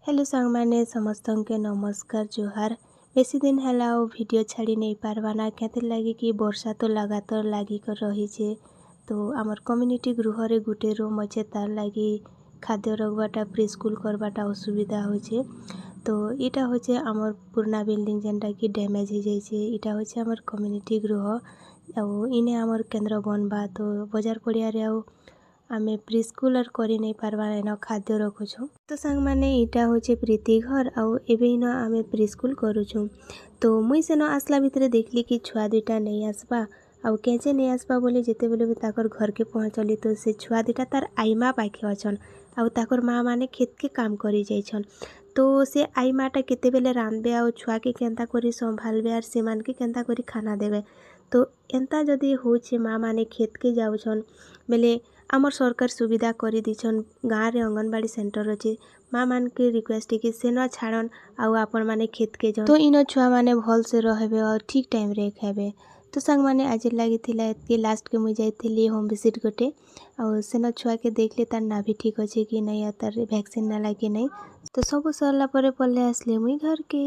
Hello ସାଙ୍ଗମାନେ, ସମସ୍ତଙ୍କୁ ନମସ୍କାର, ଜୁହାର। ବେଶୀ ଦିନ ହେଲା ଆଉ ଭିଡ଼ିଓ ଛାଡ଼ି ନେଇ ପାରବା ନା, କେଥିର୍ ଲାଗି କି ବର୍ଷା ତ ଲଗାତାର ଲାଗିକରି ରହିଛେ। ତ ଆମର୍ କମ୍ୟୁନିଟି ଗୃହରେ ଗୁଟେ ରୁମ୍ ଅଛେ, ତାର୍ ଲାଗି ଖାଦ୍ୟ ରଖବାଟା, ପ୍ରି ସ୍କୁଲ୍ କରବାଟା ଅସୁବିଧା ହଉଛେ। ତ ଇଟା ହଉଛେ ଆମର୍ ପୁରୁଣା ବିଲ୍ଡିଂ, ଯେନ୍ଟା କି ଡ୍ୟାମେଜ୍ ହେଇଯାଇଛେ। ଇଟା ହଉଛେ ଆମର୍ କମ୍ୟୁନିଟି ଗୃହ ଆଉ ଇନେ ଆମର୍ କେନ୍ଦ୍ର ବନବା। ତ ବଜାର ପଡ଼ିଆରେ ଆଉ ଆମେ ପ୍ରି ସ୍କୁଲ୍ ଆର୍ କରି ନେଇ ପାରବା, ଏନ ଖାଦ୍ୟ ରଖୁଛୁଁ। ତ ସାଙ୍ଗମାନେ, ଇଟା ହଉଛେ ପ୍ରୀତି ଘର ଆଉ ଏବେ ଇନ ଆମେ ପ୍ରି ସ୍କୁଲ୍ କରୁଛୁଁ। ତ ମୁଇଁ ସେନ ଆସଲା ଭିତରେ ଦେଖିଲି କି ଛୁଆ ଦୁଇଟା ନେଇ ଆସବା ଆଉ କେଁଚେ ନେଇ ଆସବା ବୋଲି ଯେତେବେଲେ ବି ତାକର୍ ଘରକେ ପହଞ୍ଚଲି, ତ ସେ ଛୁଆ ଦୁଇଟା ତାର୍ ଆଇମା ପାଖେ ଅଛନ୍ ଆଉ ତାକର୍ ମା ମାନେ କ୍ଷେତ୍କେ କାମ କରି ଯାଇଛନ୍। ତ ସେ ଆଇମାଟା କେତେବେଲେ ରାନ୍ଧବେ ଆଉ ଛୁଆକେ କେନ୍ତା କରି ସମ୍ଭାଲବେ ଆର୍ ସେମାନକେ କେନ୍ତା କରି ଖାନା ଦେବେ? ତ ଏନ୍ତା ଯଦି ହଉଛେ, ମା ମାନେ କ୍ଷେତ୍କେ ଯାଉଛନ୍ ବେଲେ ଆମର୍ ସରକାର ସୁବିଧା କରିଦେଇଛନ୍, ଗାଁରେ ଅଙ୍ଗନବାଡ଼ି ସେଣ୍ଟର ଅଛେ। ମା ମାନକେ ରିକ୍ୱେଷ୍ଟ କି ସେନ ଛାଡ଼ନ୍ ଆଉ ଆପଣମାନେ କ୍ଷେତ୍କେ ଯାଉନ୍, ତ ଇନ ଛୁଆମାନେ ଭଲସେ ରହେବେ ଆଉ ଠିକ୍ ଟାଇମ୍ରେ ଖାଇବେ। ତ ସାଙ୍ଗମାନେ, ଆଜିର୍ ଲାଗି ଥିଲା ଏତ୍କି। ଲାଷ୍ଟକେ ମୁଇଁ ଯାଇଥିଲି ହୋମ୍ ଭିଜିଟ୍ ଗୋଟେ ଆଉ ସେନ ଛୁଆକେ ଦେଖିଲି, ତାର୍ ନାଭି ଠିକ୍ ଅଛି କି ନାଇଁ ଆଉ ତାର୍ ଭ୍ୟାକ୍ସିନ୍ ନେଲା କି ନାଇଁ। ତ ସବୁ ସରିଲା ପରେ ପଲେଇ ଆସିଲି ମୁଇଁ ଘରକେ।